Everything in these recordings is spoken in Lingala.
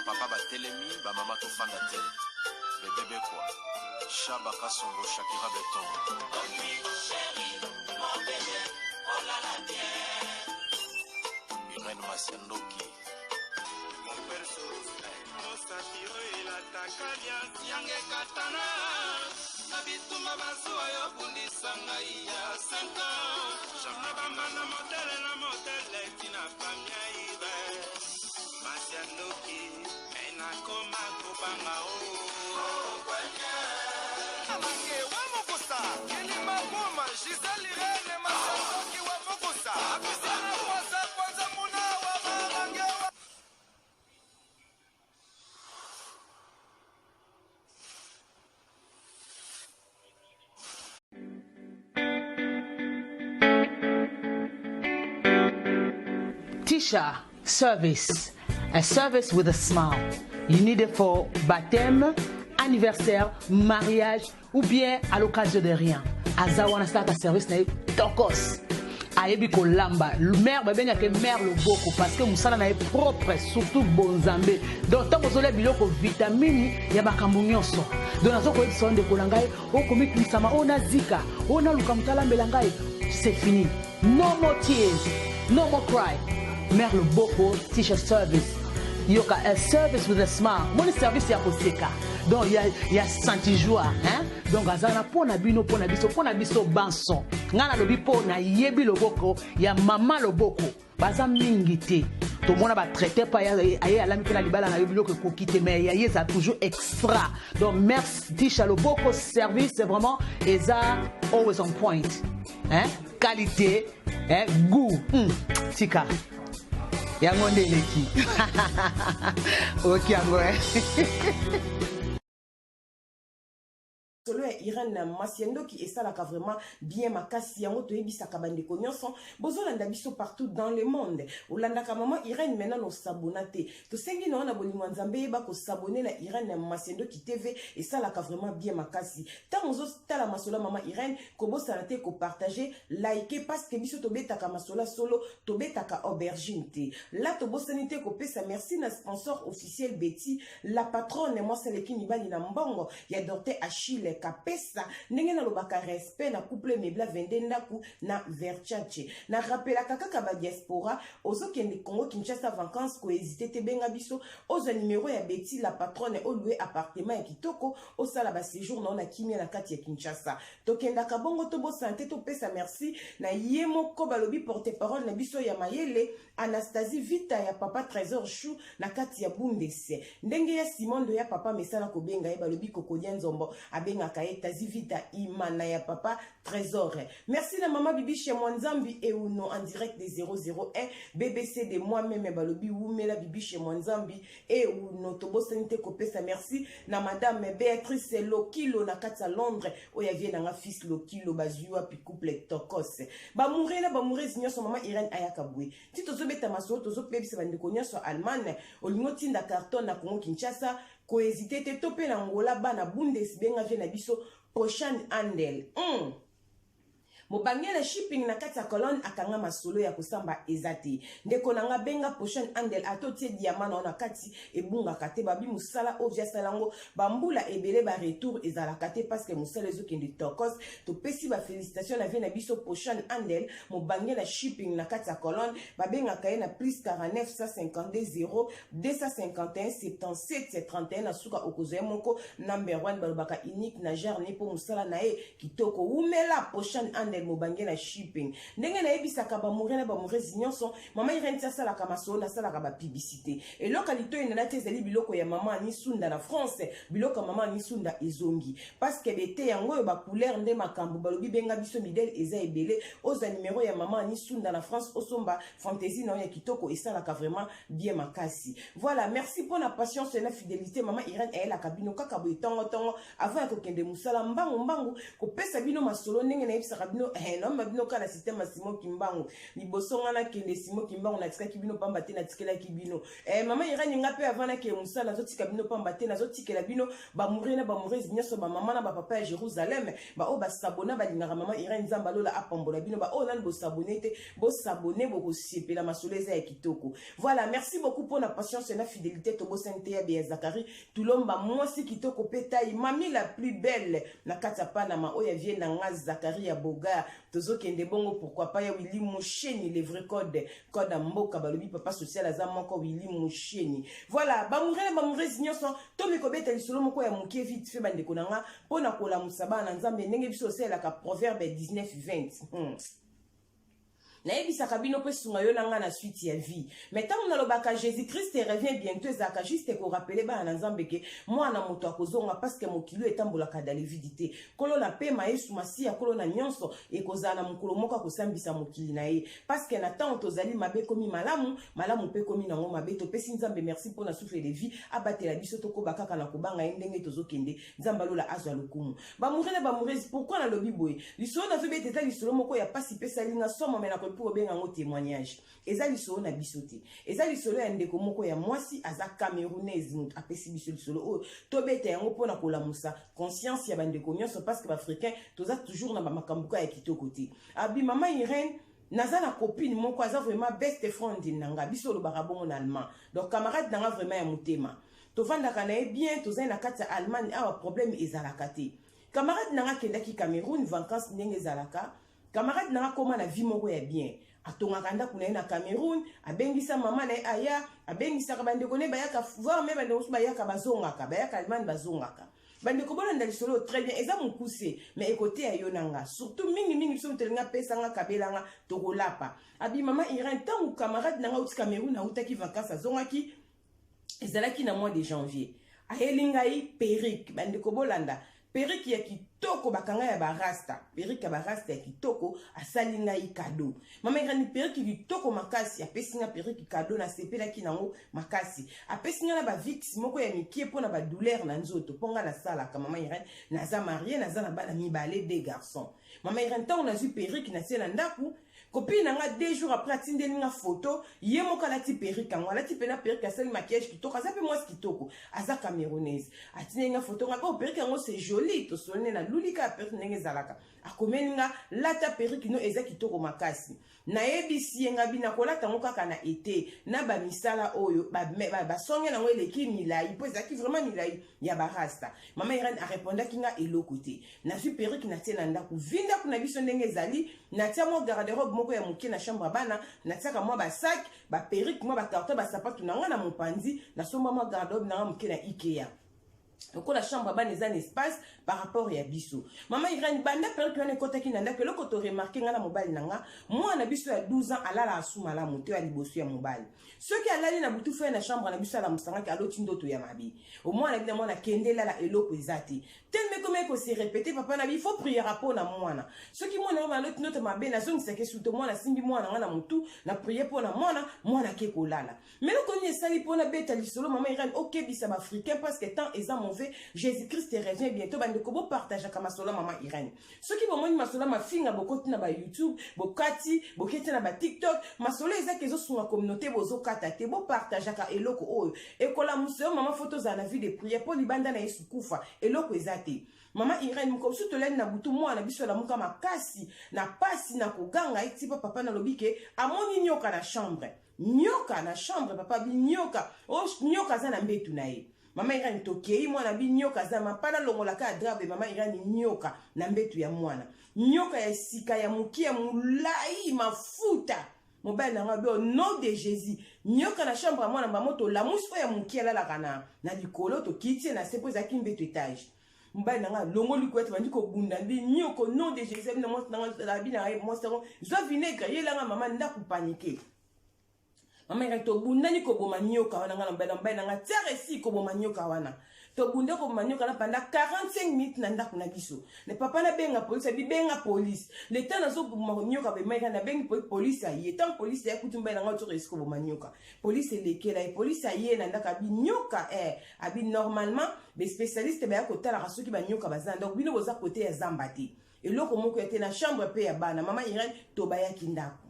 Ba papa batelemi, ba mama tofanda te. Bebe Bekwa, Shaba Kasongo, Shakira Beton. Irène Masiandoki. Mosapi oyo elataka liasi yanga ekatana na bitumba bazuwa yo bundisa ngai ya 5 ans na bambanda motele na motele tina famia ibe masi ya ndoki me nakoma kobanga o Mange wa mokosa kilima boma Gisèle Irene Masandoki wa mokosa Apisana kwasa kwanza muna wa marange wa Tisha Service, a service with a smile. You need it for baptême, anniversaire, mariage ou bien à l'occasion de rien. Aza wana asalaka service na ye tokos. Ayebi kolamba. Mère babengaka ye mère loboko parce que mosala na ye propre surtout bonzambe. Donc ntango ozolia biloko vitamine ya makambo nyonso. Donc nazo koyebisa yo ndeko na ngai okomikilisama oyo nazika oyo naluka moto alambela ngai c'est fini. No more tears, no more cry. Mère loboko Tisha Service. Yoka a service with a smile. Moni service ya koseka. Donc ya ya senti joie, hein? Donc azana pona bino pona biso pona biso banso. Nga nalobi po na yebi loboko ya mama loboko. Baza mingi te. Tomona ba traité pa aye alami pe na libala na yo biloko ekoki te mais ya ye eza toujours extra. Donc merci Tisha loboko service c'est vraiment eza always on point. Hein? Qualité, hein? Goût. Tika. Yango nde eleki. Oki yango eh. Solo ya Irène na Masiandoki esalaka vraiment bien makasi yango toyebisaka bandeko nyonso bozolanda biso partout dans le monde olandaka maman Irène maintenant osabona te tosengi na yo na bolingo ya Nzambe yeba kosabone na Irène na Masiandoki TV esalaka vraiment bien makasi ntango ozotala masolo ya maman Irène kobosana te kopartage like parce que biso tobetaka masolo ya solo tobetaka aubergine te la tobosani te kopesa merci na sponsor officiel Betty la patronne mwasi aleki mibali na mbongo ya Dorte Achille Kapesa ndenge nalobaka respect na couple mebla 22 ndaku na Verchace na rappelaka kaka ba diaspora ozokende Congo Kinshasa vacances ko hésiter te benga biso ozwa numero ya Betty la patronne oloue appartement ya kitoko osala ba séjour na yo na kimia na kati ya Kinshasa tokendaka bongo tobosana te topesa merci na ye moko balobi porte parole na biso ya mayele Anastasie Vita ya papa Trésor Chou na kati ya Bundes ndenge ya Simondo ya papa mesana kobenga ye balobi kokodia nzombo abengaka ye Tazi Vita imana ya papa Trésor. Merci na mama Bibiche Mwanzambi Euno en direct de 001 BBC de moi-même balobi wumela Bibiche Mwanzambi Euno tobosani te kopesa merci na madame Béatrice Lokilo na kati ya Londres oyo avie na nga fils Lokilo bazwi wapi couple tokos bamoure na bamourese nyonso mama Irène ayaka boye ti tozobeta masolo tozopebisa bandeko nyonso ya Allemagne olingi otinda carton na Congo Kinshasa kohésite te to mpe na Angola bana Bundes benga vie na biso Poshan Andel Mobange na shipping na kati ya colonne akanga masolo ya kosamba eza te ndeko na nga benga Poshan Andel ata otie diamant na yo na kati ebungaka te babi mosala oyo asala yango bambula ebele ba retour ezalaka te parce que mosala ezokende tokos topesi ba félicitation na vie na biso Poshan Andel mobange na shipping na kati ya colonne babengaka ye na plus 49 152 0 251 77 31 na suka okozwa ye moko number 1 balobaka unique na jarne mpo mosala na ye kitoko wumela Poshan Andel mobange na shipping ndenge nayebisaka bamoure na bamourese nyonso mama Irene ti asalaka masolo nasalaka bapublicité eloko ya litoi na nati ezali biloko ya mama Anisunda na France biloko ya mama Anisunda ezongi parce que bete yango oyo bacouleur nde makambo balobi benga biso midele eza ebele ozwa numero ya mama Anisunda na France osomba fantaisie na yo ya kitoko esalaka vraiment bien makasi voilà merci mpona patience na fidélité mama Irene ayelaka bino kaka boye tongo tongo avant ya kokende mosala mbangu mbangu kopesa bino masolo ndenge nayebisaka bino. bino eh, naomema bino kaka na systeme ya Simon Kimbangu. Liboso nga nakende Simon Kimbangu, natikaki bino pamba te, natikelaki bino eh, mama Irene. Nga mpe avant nakende mosala, nazotika bino pamba te, nazotikela bino bamoureux na bamoureuse nyonso, bamama na bapapa ya Jérusalem, baoyo basabona, balingaka mama Irene. Nzambe alola apambola bino. Baoyo nani bosabone te, bosabone, bokosepela, masolo eza ya kitoko. Voilà, merci beaucoup mpona patience na fidélité. Tobosani te ya Beya Zakari Tulomba, mwasi kitoko mpe tai, mami la plus belle na kati ya Panama, oyo avie na nga Zakari ya Bogar. Tozokende bongo, pourquoi pas ya Willi Musheni, le vrai code, code ya mboka. Balobi papa social aza moko, Willi Musheni. Voilà, bamoureux na bamoureuse nyonso, tomi kobeta lisolo moko ya moke vite fait, bandeko na nga, mpo na kolamusa bana na Nzambe, ndenge biso osalelaka Proverbe 19 20. Nayebisaka bino mpe sunga yo na ngai na suite ya vie. Mais ntango nalobaka Jésus Christ revient bientôt, ezalaka juste korappeler bana na Nzambe ke mwana moto akozonga, parce que mokili oyo etambolaka dans le vide te. Nkolo na pema, Yesu Masiya, Nkolo na nyonso, ekozala na mokolo moko akosambisa mokili na ye, parce que na ntango tozali, mabe ekomi malamu, malamu mpe ekomi nango mabe. Topesi Nzambe merci mpo na souffle de vie, abatela biso, tokoba kaka na kobanga ye ndenge tozokende. Nzambe alola azwa lokumu. Bamoureux na bamoureuse, pourquoi nalobi boye? Lisolo nazobeta eza lisolo moko ya pasi mpe esalinga somo, me nakoki kobenga yango témoignage. Eza lisolo na biso te, eza lisolo ya ndeko moko ya mwasi, aza Camerounaise. Moto apesi biso lisolo oyo, tobeta yango mpona kolamusa conscience ya bandeko nyonso, parce que baafricain toza toujours na bamakambo ka ya kitoko te. Abi: "Mama Irene, naza na copine moko, aza vraiment best friend na nga." Biso olobaka bongo na allemand, donc camarade na nga vraiment ya motema. Tovandaka na ye bien, tozali na kati ya Allemagne awa, problème ezalaka te. Camarade na nga akendaki Cameroun vacance. Ndenge ezalaka, camarade na nga akóma na vie moko ya bien, atongaka ndako na ye na Cameroun, abengisa mama na ye aya, abengisaka bandeko ne bayaka, voire me bandeko mosusu bayaka, bazongaka, bayaka Allemagne, bazongaka. Bandeko, bolanda lisolo très bien, eza mokuse mais ekoteya yo na nga, surtout mingimingi biso moto elingi apesanga, kabelanga, tokolapa. Abi: "Mama Irene, ntango camarade na nga auti Cameroun, autaki vacance, azongaki, ezalaki na mois de janvier, ayeli ngai perruque." Bandeko, bolanda, perruque ya kitoko, bakanga ya barasta, perruque ya barasta ya kitoko, asali ngai cadeau. Mama Irene, perruque kitoko makasi, apesi nga perruque cadeau, nasepelaki nango makasi. Apesi nga na bavicks moko ya mike mpona badouleur na nzoto, mpo nga nasalaka. Mama Irene, naza mariée, naza na bana mibale, deux garçons. Mama Irene, ntango nazwi perruque, natie na ndako, copine na nga, 2 jours après, atindeli nga photo, ye moko alati perruque yango, alati mpena perruque, asali maquillage kitoko, aza mpe mwasi kitoko, aza Camerounaise. Atindeli nga photo nga: "Oh, perruque yango, c'est joli." Tosoli, na lulika ya perruque ndenge ezalaka. Akomeli nga: "Lata perruque no, eza kitoko makasi." Nayebisi ye nga bina kolata yango kaka na ete na bamisala oyo basonge nango eleki milai, mpo ezalaki vraiment milai ya barasta. Mama Irene, arépondaki nga eloko te. Nazwi perruque, natie na ndako. Vi ndako na biso ndenge ezali, natia mwa garde-robe moko ya moke na chambre ya bana, natiaka mwa basac, baperruque, mwa bacarton, basapatu na nga na mopanzi. Nasomba mwa garde-robe na nga moke na Ikea, lokola chambre ya bana eza na espace par rapport ya biso. Mama Irene, banda perruque wana ekɔtaki na ndako, eloko toremarquer, nga na mobali na nga, mwana biso ya 12 ans alala asu malamu te. Ya liboso ya mobali, soki alali na butu, fai na chambre na biso, alamusangaki, aloti ndoto ya mabe. Omwana bina, mwana kende lala, eloko eza te. Teleme komi ekose répéter, papa na bi, faut prier mpo na mwana. Soki mwana oyo aloti ndoto mabe, nazongisaki suto mwana, asimbi mwana nga na motu, na prier mpo na mwana, mwana ake kolala. Mais eloko nini esali mpo nabeta lisolo, mama Irene, okebisa baafricain, parce que temps eza mauvais, Jésus Christ revient bientôt. Bandeko, bopartageaka masolo mama Irene. Soki bomoni masolo mafinga, bokoti na bayoutube, bokati, boketi na batiktok, masolo ezaki ezosunga communauté, bozokata te, bopartageaka. Eloko oyo ekolamusa yo, mama, faut tozala na vie de prière, mpo libanda na Yesu kufa, eloko eza te. Mama Irene, moko mosusu tolali na butu, mwana biso alamuka makasi na pasi na koganga, eti pa papa nalobi ke amoni nyoka na chambre, nyoka na chambre. Papa bi nyoka o nyoka aza na mbetu na ye. Mama Irene, tokei, mwana bi nyoka aza mapa, nalongolaka ya drap. Mama Irene, nyoka na mbetu ya mwana, nyoka ya sika ya moke, ya molai, mafuta. Mobali na ngai bi: "Au nom de Jésus, nyoka na chambre ya mwana!" Bamo tolamusi oyo ya moke alalaka na likolo, tokiti ye na se, mpo ezalaki mbeto étage. Mobali na ngai alongoli couette, bandi kobunda mbi nyoko, nom de Jésus. Abi na mwasi na ngai, abi na ye mwasi yango: "Zwa vinaigre, yelanga mama ndako." Paniqué, mama Irene, tobundani koboma nyoka wana, ngai na mobali na ngai, tiare esi koboma nyoka wana. Tobunde koboma nyoka wana pendant 45 minutes na ndako na biso. Ne papa nabenga polisi, abi benga polisi. Le temps nazoboma nyoka, bemaika, nabengi polisi, aye. Ntango polisi aye, kuti mobali na ngai otoka esi koboma nyoka, polisi elekela ye. Polisi aye na ndako, abi nyoka abi normalement baspécialiste baya kotalaka soki banyoka baza na ndako. Bino boza kote ya zamba te. Eloko moko ya te na chambre mpe ya bana. Mama Irene, tobayaki ndako,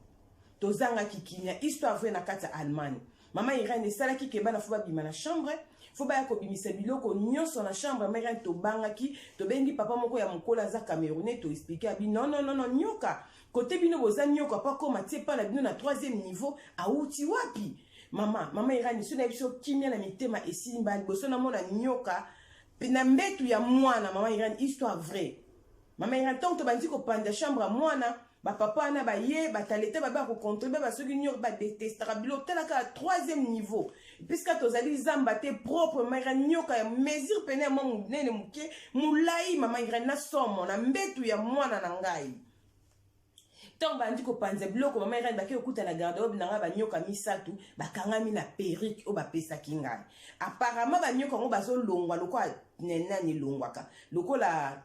tozangaki kimia. Histoire vraie na kati ya Allemagne. Mama Irene, esalaki ke bana faut babima na chambre, faut baya kobimisa biloko nyonso na chambre. Mama Irene, tobangaki, tobengi papa moko ya mokolo, aza Camerounais, toexpliquer, abi: "Non, non, non, non, nyoka kote bino boza, nyoka po akoma tie pa na bino na troisième niveau, awuti wapi?" Mama Irene, so na biso kimia na mitema esimba liboso namona nyoka na mbetu ya mwana. Mama Irene, histoire vraie. Mama Irene, ntango tobandi kopanda chambre ya mwana, bapapa wana baye, bataleta babe ya kocontribue, basoki nyonso badetestaka biloko. Talaka troisième niveau, puisque tozali zamba te, propre. Mama Irene, nyoka ya mesure pene ya mwa monene, moke, molai. Mama Irene, na somo na mbetu ya mwana na ngai. Ntango bandi kopanza biloko, mama Irene, bake kokuta na garde-robe na ngai banyoka misato bakangami na perruque oyo bapesaki ngai. Apparemment banyoka yango bazolongwa lokola nani elongwaka, lokola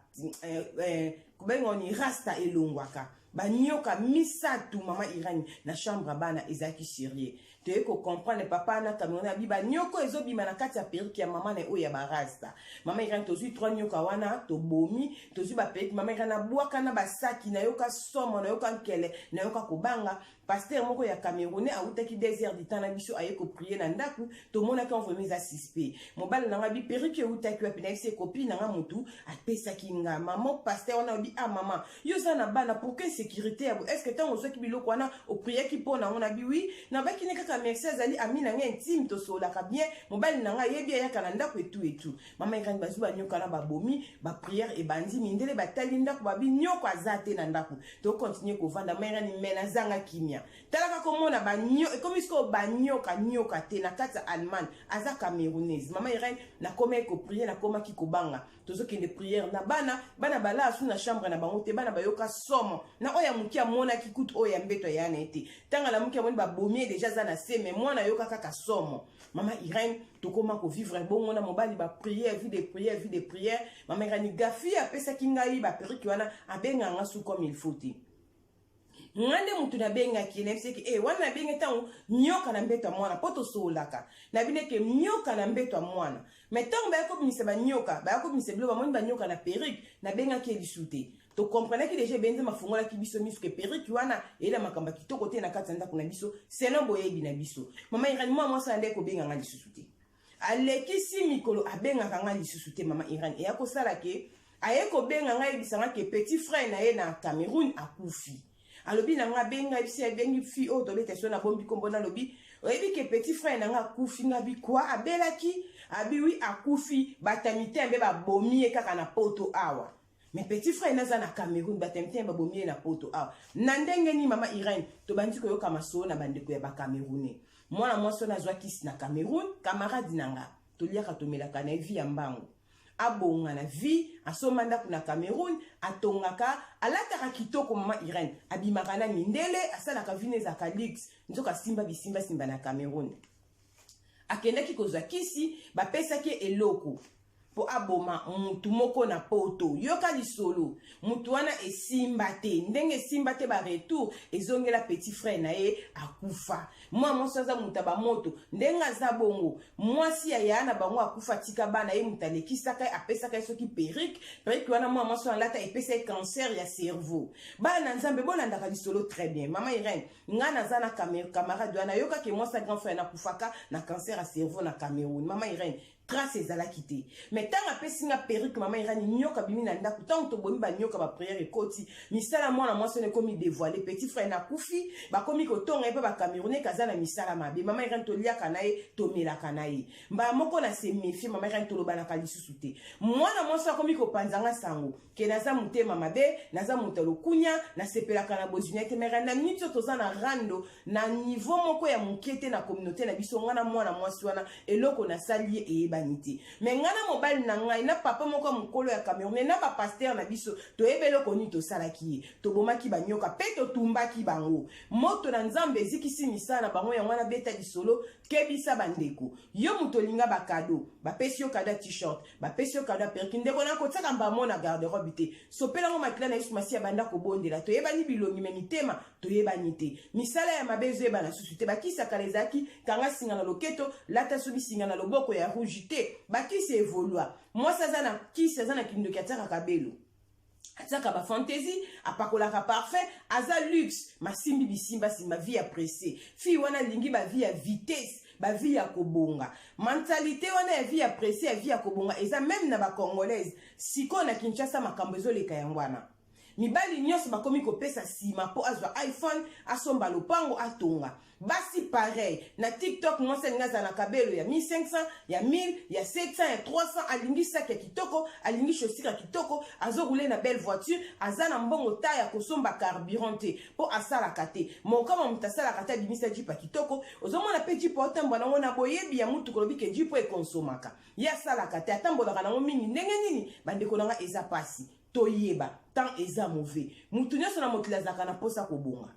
kobenga ni rasta elongwaka. Banyoka misato, mama Irene, na chambre ya bana. Ezalaki sérieux. Toye kocomprendre, papa na Cameroun abi banyoko ezobima na kati ya perruque ya mama na oyo ya barasta. Mama Irene, tozwi trois nyoka wana, tobomi, tozwi baperruque. Mama Irene, abwaka na basaki. Nayoka somo, nayoka nkele, nayoka kobanga. Pasteur moko ya Camerounais awutaki 2 heures du temps na biso, aye koprier na ndako. Tomonaki vraiment eza suspect. Mobali na nga bi: "Perruque eutaki wapi?" Nayebisi copine na nga motu apesaki nga. Mama pasteur wana obi: "Ah mama, yo oza na bana, pourquoi insécurité ya bo? Est ce que ntango ozwaki biloko wana, opriaki mpo nango?" Nabi: "Oui, nabaki ne kaka merci, azali ami na nga intime, tosololaka bien, mobali na nga ayebi, ayaka na ndako etu etu." Mama Irene, bazwi banyoka na babomi, baprière ebandi, mindele batali ndako, babi nyoko aza te na ndako. Tokontinue kovanda. Mama Irene, me nazanga kimia. Talaka komona banyo ekomi sikoyo banyoka, nyoka te na kati ya Allemagne, aza Camerounaise. Mama Irene, nakomaki koprier, nakomaki kobanga. Tozokende prière na bana, bana balaa su na chambre na bango te. Bana bayoka somo na oyo ya moke amonaki kutu oyo ya mbeto aya na ye te. Ntango alamuki, amoni babomi ye déjà, aza na se, me mwana ayoka kaka somo. Mama Irene, tokóma kovivre bongo na mobali, baprière, vie de prière, vie de prière. Mama Irene, gafi apesaki ngai baperruque wana, abenganga su comme il faut te. Nga nde motu nabengaki, nayebisaki e wana nabengi ntango nyoka na mbeto ya mwana, mpo tosololaka na bino eke nyoka na mbeto ya mwana. Me ntango baya kobimisa banyoka, baya kobimisa biloko, bamoni banyoka na perruque, nabengaki ye lisu te. Tokomprenaki déjà, ebenze mafungolaki biso miso ke perruque wana eyela makambo ya kitoko te na kati ya ndako na biso, selon boyebi na biso. Mama Irene, mwa mwasi wana nde kobenganga lisusu te. Alekisi mikolo, abengaka nga lisusu te. Mama Irene, eya kosala ke aye kobenga ngai, ayebisanga ke petit frère na ye na Cameroun akufi. Alobi na nga, abenga bisi, abengi fille oyo tobeta so, nabombi nkombo. Nalobi: "Oyebi ke petit frère na nga akufi?" Nga bi: "Kwa, abelaki?" Abi: "Oui, akufi, batami te mpe babomi ye kaka na Poto awa." Mais petit frère naza na Cameroun, batami te, babomi ye na Poto awa na ndenge nini? Mama Irene, tobandi koyoka masolo na bandeko ya Bacamerounais. Mwana mwasi wana azwa kisi na Cameroun, camarade na nga, toliaka, tomelaka na ye, vie ya mbango, abonga na vie, asomba ndako na Cameroun, atongaka, alataka kitoko. Mama Irene, abimaka na mindele, asalaka vie ezalaka luxe. Nzoka asimba bisimbasimba na Cameroun. Akendaki kozwa kisi, bapesaki eloko mpo aboma mutu moko na Poto. Yoka lisolo, mutu wana esimba te. Ndenge esimba te, baretour ezongela petit frère na ye, akufa. Mwa mwasi aza moto ya bamoto, ndenge aza bongo, mwasi ya yaya na bango akufa, tika bana ye, moto alekisaka ye, apesaka ye soki perruque. Perruque wana mwa mwasi wana alata, epesa ye cancer ya cerveau. Bana na Nzambe, bolandaka lisolo très bien. Mama Irene, ngai naza na camarade wana, ayokaki mwasi ya grand frère nakufaka na cancer ya cerveau na Cameroun. Mama Irene, trace ezalaki te, mais ntango apesi nga perruque, mama Irene, nyoka bimi na ndako. Ntango tobomi banyoka, baprière ekoti, misala mwana mwasi wana ekomi dévoilé. Petit frère nakufi, bakomi kotonga ye mpe Bacamerounais kaza na misala mabe. Mama Irene, toliaka na ye, tomelaka na ye, mbala moko na se méfie. Mama Irene, tolobanaka lisusu te. Mwana mwasi akomi kopanzanga sango ke naza motema mabe, naza moto ya lokunya, nasepelaka na bozwi na ye te. Mere na miniti oyo toza na rando na niveau moko ya moke te na communauté na biso. Ngai na mwana mwasi wana, eloko nasali ye eyebani te, me ngai na mobali na ngai na papa moko ya mokolo ya Cameroun na bapasteur na biso, toyebi eloko nini tosalaki ye. Tobomaki banyoka mpe totumbaki bango. Moto na Nzambe ezikisi misala na bango. Yango wana beta lisolo, kebisa bandeko. Yo moto olinga bacadeau, bapesi yo cadeau ya t-shirt, bapesi yo cadeau ya perruque, ndeko na kotiaka mbamo na garde-robe te. Sopelango makila na Yesu Masiya, banda kobondela. Toyebani bilongi, me mitema toyebani te. Misala ya mabe ezoyebana susu te. Bakisi ya kala ezalaki kanga singa na loketo, lata soki singa na loboko ya rouge te. Bakisi evolua. Mwasi aza na kisi, aza na kindoki, atiaka kabelo. Atiaka ba fantaisie, apakolaka parfum, aza luxe, masimbi bisimba simba, vie ya presse. Fille wana alingi ba vie ya vitesse, ba vie ya kobonga. Mentalite wana ya vie ya presse, ya vie ya kobonga eza meme na ba congolaise. Sikoyo na Kinshasa makambo ezoleka yango wana. Mibali nyonso bakomi kopesa sima po azwa iPhone, asomba lopango, atonga. Basi pareil. Na TikTok mwasi alingi azala na kabelo ya 1500, ya 1000, ya 700, ya 300, alingi sac ya kitoko, alingi chaussure ya kitoko, azo rouler na belle voiture, aza na mbongo ta ya kosomba carburant te po asalaka te. Mokama moto asalaka te abimisa jeep ya kitoko, ozomona pe jeep otambola nango na boyebi ya mutuka olobi ke jeep oyo ekonsomaka. Ye asalaka te, atambolaka nango mingi ndenge nini? Bandeko na nga eza pasi. Toyeba temps eza mauvais. Mutu nyonso na mokili azalaka na posa kobonga.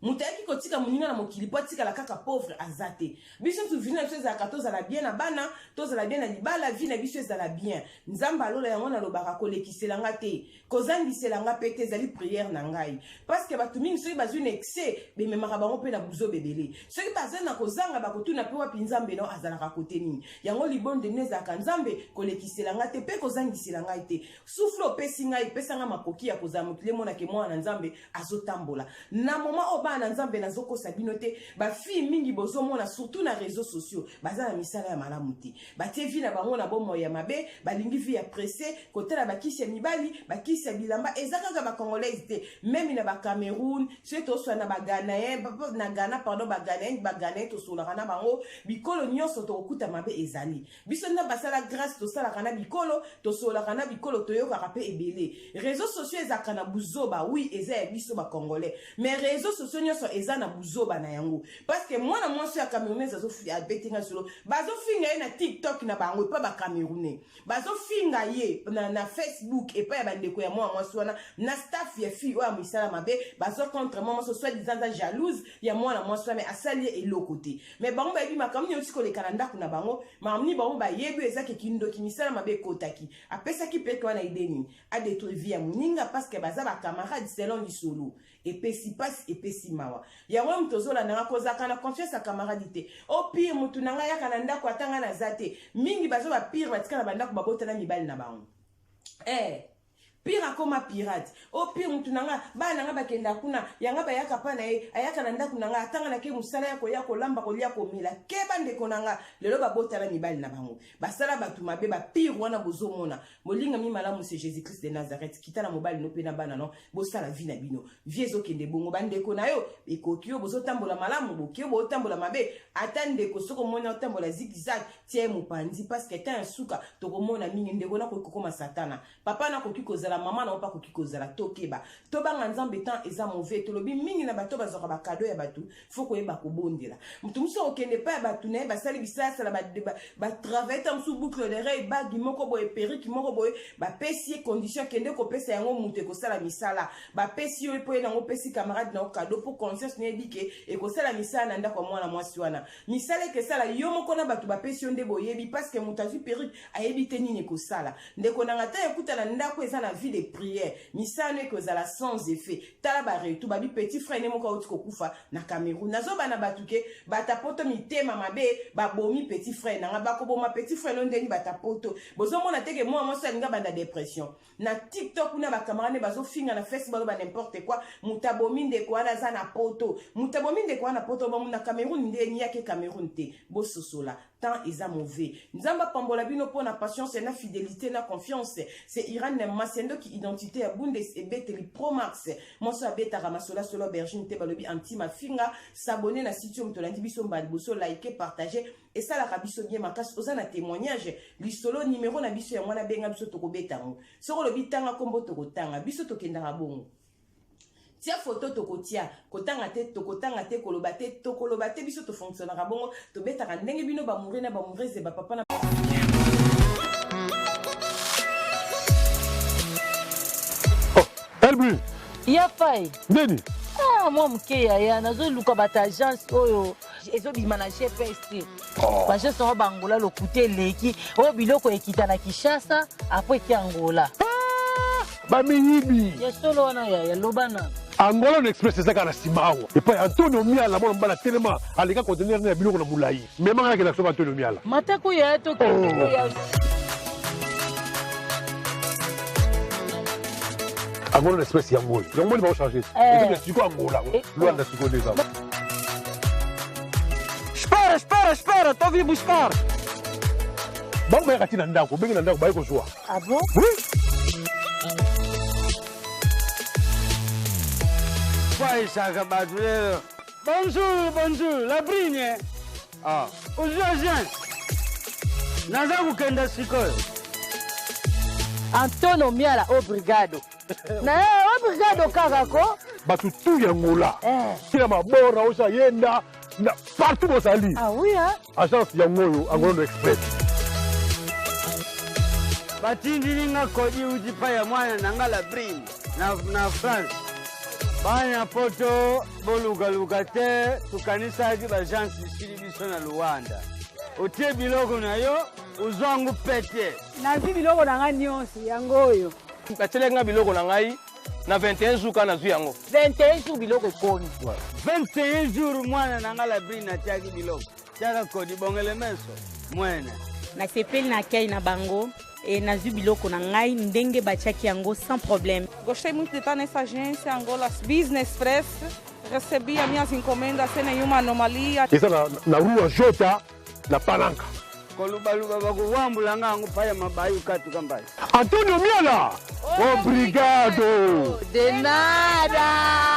Moto ayaki kotika moninga na mokili mpo atikala kaka pauvre aza te. Biso nyonso vie na biso ezalaka tozala bien na bana, tozala bien na libala, vie na biso ezala bien. Nzambe alola yango nalobaka kolekisela nga te, kozangisela nga pe te ezali prière na ngai. Parce que bato mingi soki bazwi na excès bememaka bango pe na buzoba ebele. Soki baza na kozanga bakotuna pe wapi Nzambe nao azalaka kote nini. Yango libondeli nde ezalaka Nzambe kolekisela nga te pe kozangisela ngai te. Souffle opesi ngai pesa ngai makoki ya kozala mokili emona ke mwana na Nzambe azotambola. Na moment oyo bana na Nzambe nazokosa bino te, ba fille mingi bozomona surtout na réseaux sociaux baza na misala ya malamu te. Batie vie na bango na bomoi ya mabe, balingi vie ya presse, kotala bakisi ya mibali, bakisi ya bilamba, eza kaka ba congolaise te, meme na ba Cameroun, soki toswa na ba Ghanéen, na Ghana pardon, ba Ghanéen, ba Ghanéen tosolaka na bango, bikolo nyonso tokokuta mabe ezali. Biso nde basala grace tosalaka na bikolo, tosololaka na bikolo, toyokaka pe ebele. Réseaux sociaux ezalaka na buzoba, oui eza ya biso ba congolais, mais réseaux sociaux nyonso eza na buzoba na yango. Parce que mwana mwasi ya Camerounaise abeti nga solo, bazofinga ye na TikTok na bango epa ba Camerounais. Bazofinga ye na Facebook epa ya bandeko ya mwana mwasi wana, na staff ya fille oyo ya misala mabe, bazo contre mwana mwasi soit disant aza jalouse ya mwana mwasi wana, mais asali ye eloko te. Mais bango bayebi makambo nini euti koleka na ndako na bango, makambo nini bango bayebi eza ke kindoki misala mabe ekotaki. Apesaki peke wana idee nini? A détruire vie ya moninga parce que baza ba camarades selon lisolo. Epesi pasi, epesi mawa. Yango moto ozolanda nga kozalaka na confiance ya camarade te. O pire motu na nga yaka na ndako ata nga naza te. Mingi bazo ba pire batika na bandako babotana mibali na bango. Pire akoma pirate. O pire mutu na nga, bana na nga bakenda kuna, yanga bayaka pa na ye, ayaka na ndako na nga, atanga na ke musala ya koya kolamba kolia komela. Keba ndeko na nga, lelo babotana mibali na bango. Basala batu mabe ba pire wana bozomona. Molingami malamu c'est Jésus-Christ de Nazareth. Kita na mobali no pe na bana no, bosala vie na bino. Vie ezokende bongo ba ndeko na yo, ekoki yo bozotambola malamu, boki yo botambola mabe. Ata ndeko soko moni otambola zigzag, tie mopanzi parce que temps ya suka tokomona mingi ndeko na koki kokoma satana. Papa na koki kozala, mama na opa koki kozala, tokeba. Tobanga Nzambe temps eza mauvais. Tolobi mingi na bato bazwaka ba cadeau ya bato, faut koyeba kobondela. Mutu musu okende pa ya bato na ye basali bisalasala ba travailler ta musu boucle d'oreille, bague moko boye, perruque moko boye, bapesi ye condition kende kopesa yango mutu ekosala misala. Bapesi yo po ye nango pesi camarade na yo cadeau po conscience na yebi ke ekosala misala na ndako ya mwana mwasi wana. Misala ekesala yo moko na bato bapesi yo nde boyebi parce que mutu azwi perruque ayebi te nini ekosala. Ndeko nanga ta ekuta na ndako eza na vie de prière, misala no ekozala sans effet. Tala ba retour babi petit frère ne moko auti kokufa na Cameroun. Nazoba na bato ke bata poto mitema mabe babomi petit frère nanga, bakoboma petit frère no ndeni bata poto. Bozomona te ke mwana mwasi alinga banda dépression. Na TikTok kuna ba camarades bazofinga na Facebook ba n'importe quoi. Moto abomi ndeko wana aza na poto. Moto abomi ndeko wana poto ba na Cameroun ndeni yake Cameroun te. Bososola. Temps eza mauvais. Nzambe apambola bino pona patience na fidélité na confiance. C'est Iran Masendoki identité ya Bundes ebeteli Pro Max. Mwasi abetaka masola solo aubergine te balobi anti mafinga. S'abonner na site oyo tolandi biso mbala liboso, liker, partager. Esalaka biso bien makasi. Oza na témoignage, lisolo numéro na biso yango wana benga biso tokobeta yango. Soko lobi tanga kombo tokotanga. Biso tokendaka bongo. Tia photo tokotia, kotanga te tokotanga te, koloba te tokoloba te, biso tofonctionnaka bongo, tobetaka ndenge bino ba moureux na ba moureuse ba papa na Oh, Elbu. Ya fai. Nini? Ah, mwa moke yaya, nazoluka bato agence oyo ezobima na GPS te. Oh. Ba agence yango ba Angola lokuta eleki, oyo biloko ekita na Kinshasa, après eke Angola. Ah, ba miyibi. Ya solo wana yaya, loba na. Angola no express ezaka na nsima awa epai Antonio Miala mwana mobali atelema aleka conteneur na ya biloko na molai memanga nakenda kosomba Antonio Miala matako ya tokende. Oh. Ya. Angola na espèce yango oyo. Yango moni bao changer. Eh. Eza siko Angola. Luanda siko nde eza. Espera, espera, espera, tô vim buscar. Bango bayaka ti na ndako, obengi na ndako baye kozwa. Ah bon? Oui. Kwaisaka bato lelo. Bonjour, bonjour, la brine. Ah, ozwi agence. Naza kokenda sikoyo. Antonio Miala obrigado. Na ye obrigado kaka ko. Bato tu ya Angola. Eh. Tina mabora osa yenda na partout bozali. Ah oui hein? Agence yango oyo Angola Express. Batindili nga kodi uti pa ya mwana na nga la brine na, na France. Bana poto bolukaluka te tukanisaki baagence esili biso na Luanda. Otie biloko na yo ozwangu pete. Nazwi biloko na ngai nyonso yango oyo. Batielaki nga biloko na ngai na 21 jours kaka nazwi yango. 21 jours biloko ekomi. 21 jours mwana na nga la brine atiaki biloko. Tiaka kodi bongele meso mwene. Nasepeli na accueil na bango e nazwi biloko na ngai ndenge batiaki yango sans problème. Gostei muito de estar nessa agência Angola Business Press. Recebi as minhas encomendas sem nenhuma anomalia. Eza na, na rua Jota na Palanca. Kolubaluba bakuwambula nga yango pa ya mabayu katuka mbai. Antonio Miala. Obrigado. De nada.